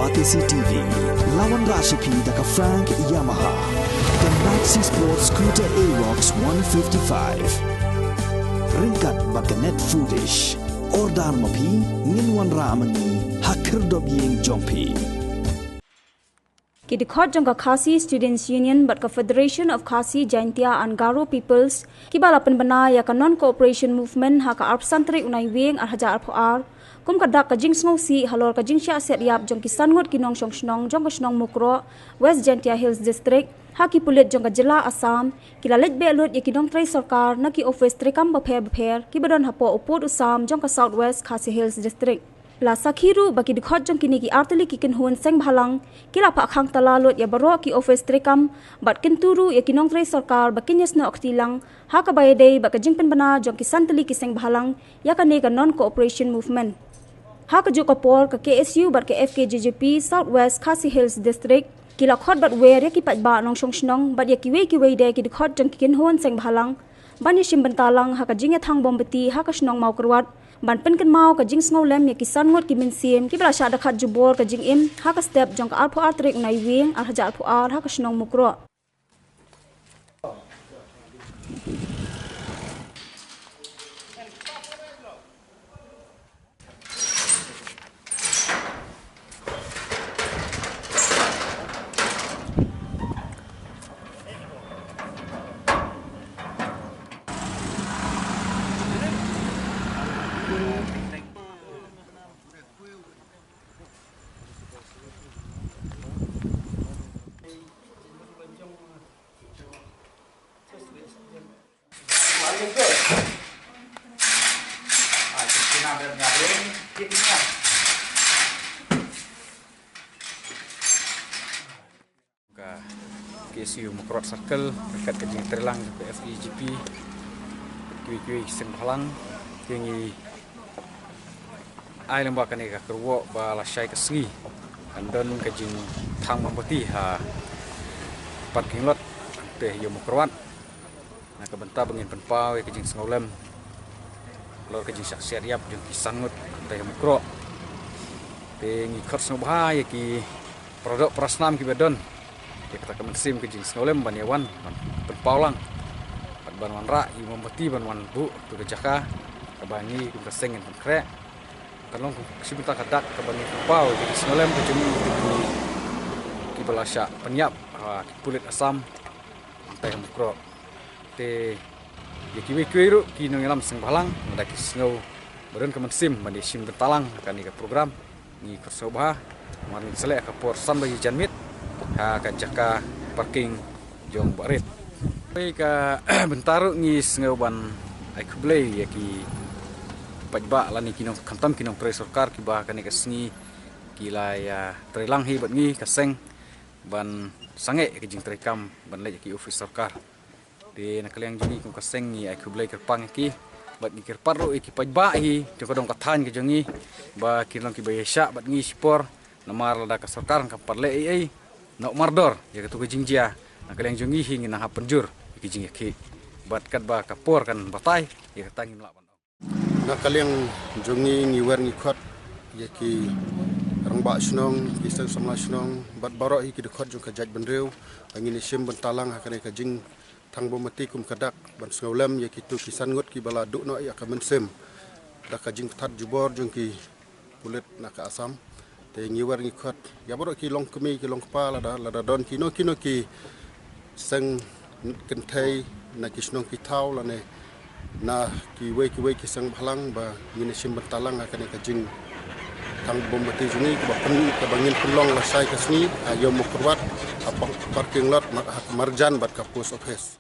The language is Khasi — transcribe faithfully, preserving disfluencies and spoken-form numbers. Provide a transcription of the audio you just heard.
Batesi T V, la wanrah sha phi da ka Frank Yamaha, ka Maxi Sport Scooter Aerox one fifty-five. Ryngkat bad ka Net Foodish. Order ma phi, ngin wanrah ma ngi ha khyrdop ïing jong phi. Ki dkhot jong ka Khasi Students Union bad ka Federation of Khasi Jaintia and Garo Peoples kiba la pynbna ïa ka Non-Cooperation Movement ha ka arphew san tarik u Naiwieng ar hajar arphew ar kum ka dak ka jingsngewsih halor ka jingshah siat ïap jong ki san ngut ki nongshong shnong jong ka shnong Mukroh, West Jaintia Hills District, ha ki pulit jong ka jylla Assam ki la leit beh lut ïa ki nongtrei sorkar na ki ophis treikam bapher bapher kiba don hapoh u pud u sam jong ka South West Khasi Hills District. La sakhi ruh ba ki dkhot jong kine ki artylli ki kynhun seng bhalang ki la phah khang tala lut ïa baroh ki ophis treikam bad kyntu ruh ïa ki nongtrei sorkar ba kin ïasnoh kti lang ha kaba ïadei bad ka jingpynbna jong ki san tylli ki seng bhalang ïa kane ka Non-Cooperation Movement. Ha kajuh ka por ka K S U bad ka F K J J P South West Khasi Hills District ki la khot bad wer ïa ki paidbah nongshong shnong bad ïa kiwei kiwei de ki dkhot jong ki kynhun seng bhalang ban ïashim bynta lang ha ka jingïathang mombati ha ka shnong Mawkyrwat ban pynkynmaw ka jingsngewlem ïa ki san ngut ki mynsiem kiba la shah da khat jubor ka jingim ha ka step jong ka arphew ar tarik u Naiwieng ar hajar arphew ar ha ka shnong Mukroh. Ka K S U Mawkyrwat Circle, ryngkat ka jingtrei lang ka F K J J P, kiwei kiwei ki seng bhalang, ki ngi ai lyngba kane ka kyrwoh ba lashai ka sngi kan don ka jingthang mombati ha parking lot te ha Mawkyrwat. Na ka bynta ba ngin pynpaw ïa ka jingsngewlem halor ka jingshah siat ïap jong ki san ngut te ha Mukroh. Te ngi khot sngewbha ïa ki para doh para snam kiba don ïa kata ka mynsiem ka jingsngewlem ban ïa wan ban pynpaw lang bad ban wanrah ïa u mombati ban wan buh tu ka jaka kaba ngi kum ka seng ngin pynkhreh. Kan long kum shi bynta ka dak kaba ngi pynpaw ïa ka jingsngewlem ka jong ngi ïa ki kiba la shah pynïap ha ki pulit Assam hangtai ha Mukroh. Te ïa kiwei kiwei ruh ki nongïalam seng bhalang lada ki sngew ba don ka mynsiem ban ïashim bynta lang ha kane ka program, ngi khot sngewbha. Namar ngin sa leh ha ka por san baje janmiet ha ka jaka parking jong Bah Rit. Hei ka bynta ruh ngi sngew ban ai khublei ïa ki paidbah lane ki nong, khamtam ki nongtrei sorkar kiba kane ka sngi ki la ïatrei lang hi bad ngi ka seng ban sangeh ïa ka jingtrei kam ban leit ïa ki ophis sorkar. Te na ka liang jong ngi kum ka seng ngi ai khublei kyrpang ïa ki bad ngi kyrpad ruh ïa ki paidbah hi jong ka dong ka thaiñ ka jong ngi ba kin long kiba ïaishah bad ngi shipor. Namar lada ka sorkar kam pat leh ei ei, noh mardor ïa katu ka jingjia, na ka liang jong ngi hi ngin nang hap pynjur ïa ki jingïakhih. Bad katba ka por kan batai, ïa kata ngim lah ban ong. Na ka liang jong ngi ngi wer ngi khot ïa ki rangbah shnong, ki seng samla shnong bad baroh hi ki dkhot jong ka jaitbynriew ba ngin ïashim bynta lang ha kane ka jingthang mombati kum ka dak ban sngewlem ïa kitu ki san ngut kiba la duh noh ïa ka mynsiem da ka jingpynthat jubor jong ki pulit na ka Assam. Te ngi wer ngi khot ïa baroh ki longkmie ki longkpa lada, lada don kino kino ki seng kynthei na ki shnong ki thaw lane na kiwei kiwei ki seng bhalang ba ngin ïashim bynta lang ha kane ka jingthang mombati jong ngi kaba pyn, kaba ngin pynlong lashai ka sngi ha Ïew Mawkyrwat ha parking lot mar, ha marjan bad ka post office.